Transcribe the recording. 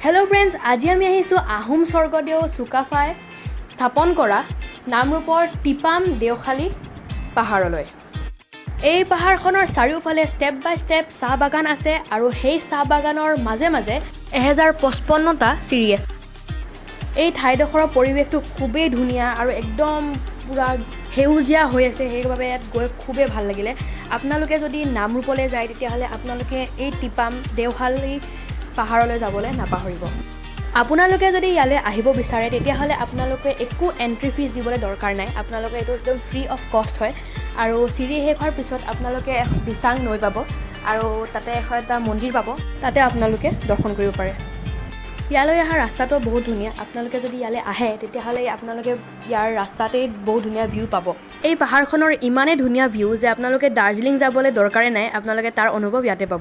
Hello' friends, আজি আমি আহিছোঁ আহোম স্বৰ্গদেউ চুকাফাই স্থাপন কৰা নামৰূপৰ টিপাম দেওশালী পাহাৰলৈ। এই পাহাৰখনৰ চাৰিওফালে ষ্টেপ বাই ষ্টেপ চাহ বাগান আছে আৰু সেই চাহ বাগানৰ মাজে মাজে 1055টা চিৰি আছে। এই ঠাইডোখৰৰ পৰিৱেশটো খুবেই ধুনীয়া আৰু একদম পূৰা সেউজীয়া হৈ আছে। সেইবাবে ইয়াত গৈ খুবেই ভাল লাগিলে। আপোনালোকে যদি নামৰূপলৈ যায়, তেতিয়াহ'লে আপোনালোকে এই টিপাম দেওশালী পাহাৰলৈ যাবলৈ নাপাহৰিব। আপোনালোকে যদি ইয়ালৈ আহিব বিচাৰে, তেতিয়াহ'লে আপোনালোকে একো এণ্ট্ৰি ফিজ দিবলৈ দৰকাৰ নাই। আপোনালোকে এইটো একদম ফ্ৰী অফ কষ্ট হয়। আৰু চিৰি শেষ হোৱাৰ পিছত আপোনালোকে দিচাং নৈ পাব আৰু তাতে এখন এটা মন্দিৰ পাব। তাতে আপোনালোকে দৰ্শন কৰিব পাৰে। ইয়ালৈ অহা ৰাস্তাটো বহুত ধুনীয়া। আপোনালোকে যদি ইয়ালৈ আহে, তেতিয়াহ'লে আপোনালোকে ইয়াৰ ৰাস্তাতেই বহুত ধুনীয়া ভিউ পাব। এই পাহাৰখনৰ ইমানেই ধুনীয়া ভিউ যে আপোনালোকে দাৰ্জিলিং যাবলৈ দৰকাৰেই নাই। আপোনালোকে তাৰ অনুভৱ ইয়াতে পাব।